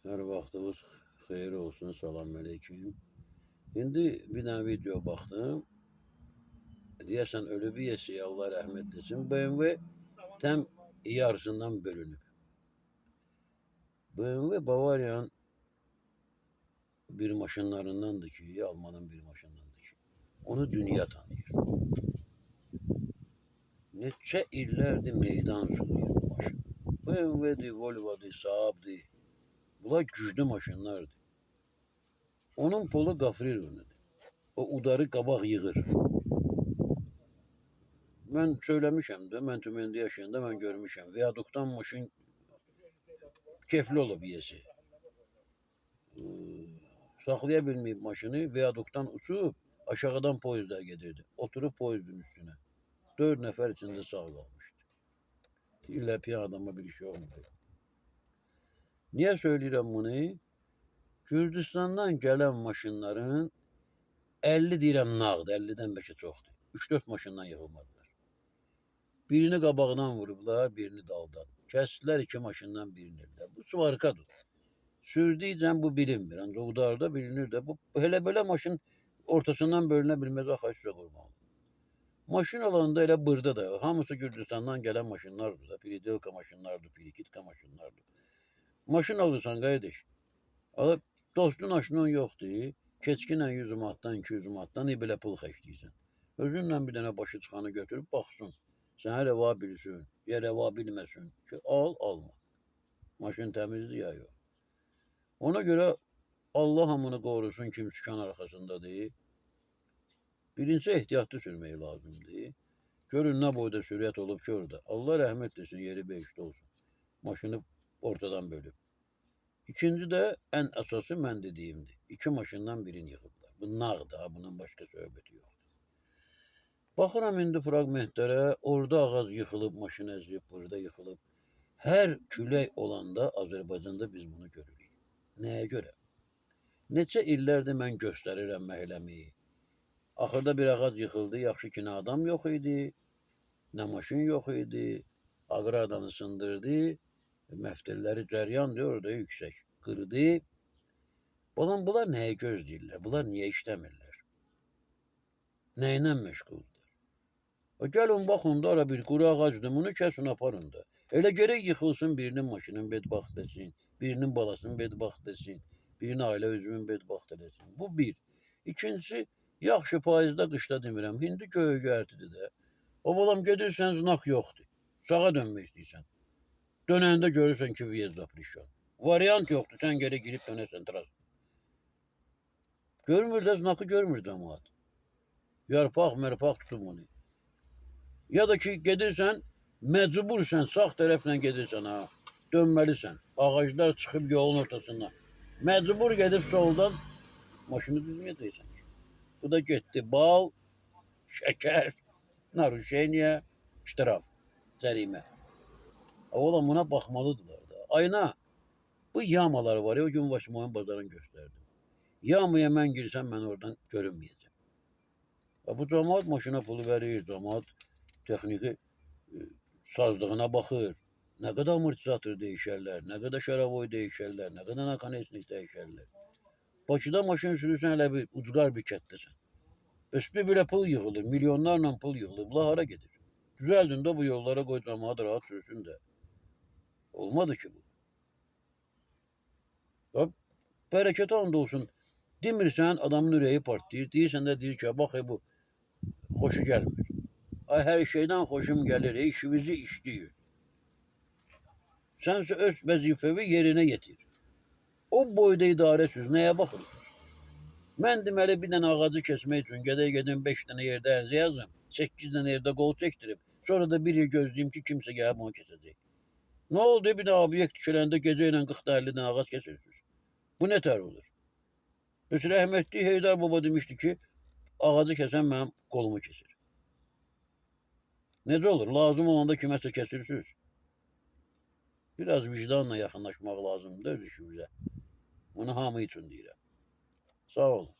Hər vaxtınız xeyir olsun. Salam əleykum. İndi bir dənə video baxdım. Deyəsən ölüb yesi, Allah rəhmət etsin. BMW təm yarısından bölünüb. BMW Bavariyanın bir maşınlarındandır ki, Almanın bir maşınındandır ki. Onu dünya tanıyır. Neçə illərdir meydan sulayır bu maşın. BMW-dir, Volvo-dur, Saab-dır. Bunlar güclü maşınlardır. Onun polu qafrirovnudur. O udarı qabaq yığır. Mən söyləmişəm də, mən Tüməndə yaşayanda mən görmüşəm. Viaduktan maşın kefli olub yesi. Saxlaya bilməyib maşını, viaduktan uçub aşağıdan poyezdlər gedirdi. Oturub poyezdin üstünə. 4 nəfər içində sağ qalmışdı. Deyirlər, piyan adama bir şey olmadı. Niyə söyləyirəm bunu? Gürcüstandan gələn maşınların 50 deyirəm nağd, 50-dən bəlkə çoxdur. 3-4 maşından yığılmadılar. Birini qabağından vurublar, birini daldan. Kəsdilər iki maşından birini də. Bu svarkadır. Sürdükcə bu bilinmir. Ancaq udarda bilinir də. Bu elə belə maşın ortasından bölünə bilməz, axı sizə qurban. Maşın olanda elə burada da hamısı Gürcüstandan gələn maşınlardır da. Peridelka maşınlardır, Pirikitka maşınlardır. Maşın alırsan qardaş. Alıb dostun aşının yoxdur. Keçkinlə 100 manatdan, 200 manatdan belə pul xərcləyirsən. Özünlə bir dənə başı çıxanı götürüb baxsın. Sənə rəva bilsin, ya rəva bilməsin ki, al, alma. Maşın təmizdir ya yox. Ona görə Allah hamını qorusun kim sükan arxasındadır. Birincisi ehtiyatlı sürmək lazımdır. Görün nə boyda sürət olub ki orada. Allah rəhmət etsin, yeri behişt olsun. Maşını ortadan bölüb. İkinci də ən əsası mən dediyimdir. İki maşından birini yıxıblar. Bu nağdır, ha, bunun başqa söhbəti yoxdur. Baxıram indi fraqmentlərə, orada ağac yıxılıb, maşın əzilib, burada yıxılıb. Hər külək olanda Azərbaycanda biz bunu görürük. Nəyə görə? Neçə illərdir mən göstərirəm məhəlləmi. Axırda bir ağac yıxıldı, yaxşı ki, nə adam yox idi, nə maşın yox idi. Aqradanı sındırdı, məftilləri cəryan diyor, orada yüksək. Qırdı. Balam, bunlar nəyi gözləyirlər? Bunlar niyə işləmirlər? Nə ilə məşğuldurlar? Gəlin baxın da, ara bir quru ağacdır, bunu kəsin, aparın da. Elə gərək yıxılsın, birinin maşının bedbaxt etsin, birinin balasını bedbaxt etsin, birinin ailə üzvünü bedbaxt eləsin. Bu bir. İkincisi, yaxşı payızda, qışda demirəm, indi göy-göyərtidir də. O balam gedirsən, znak yoxdur. Sağa dönmək istəyirsən. Dönəndə görürsən ki, viyez zaprişon. Variant yoxdur, sən geri girib dönəsən tras. Görmür də, znakı görmür cəmaat. Yarpaq, mərpaq tutub bunu. Ya da ki, gedirsən, məcbursan, sağ tərəflə gedirsən, ha, dönməlisən. Ağaclar çıxıb yolun ortasından. Məcbur gedib soldan maşını düzməyəcəksən ki. Bu da getdi bal, şəkər, naruşeniya, ştraf, cərimə. Oğlan buna baxmalıdırlar da. Ayna, bu yamalar var ya, o gün Vaşimoyun bazarını göstərdim. Yamaya mən girsəm, mən oradan görünməyəcəm. Ya bu camaat maşına pulu verir, camaat texniki sazlığına baxır. Nə qədər amortizator dəyişərlər, nə qədər şaravoy dəyişərlər, nə qədər nakonesnik dəyişərlər. Bakıda maşın sürürsən, elə bir ucqar bir kətdəsən. Bəs bir belə pul yığılır, milyonlarla pul yığılır. Bunlar hara gedir? Düzəldin də bu yollara qoy camaat rahat sürsün də. Olmadı ki bu. Ya, bərəkət and olsun. Demirsən, adamın ürəyi partlayır. Deyirsən də deyir ki, bax bu xoşu gəlmir. Ay, hər şeydən xoşum gəlir, işimizi işləyir. Sənsə öz vəzifəvi yerinə yetir. O boyda idarə süz, nəyə baxırsınız? Mən deməli bir dənə ağacı kəsmək üçün gedək gedim 5 dənə yerdə ərizə yazım, 8 dənə yerdə qol çəkdirim. Sonra da bir il gözləyim ki, kimsə gəlib onu kəsəcək. Nə oldu? Bir də obyekt düşələndə gecə ilə 40-50 dənə ağac kəsirsiniz. Bu nə tər olur? Bəs rəhmətli Heydər baba demişdi ki, ağacı kəsən mənim qolumu kəsir. Necə olur? Lazım olanda kiməsə kəsirsiniz. Biraz vicdanla yaxınlaşmaq lazımdır öz işimizə. Bunu hamı üçün deyirəm. Sağ olun.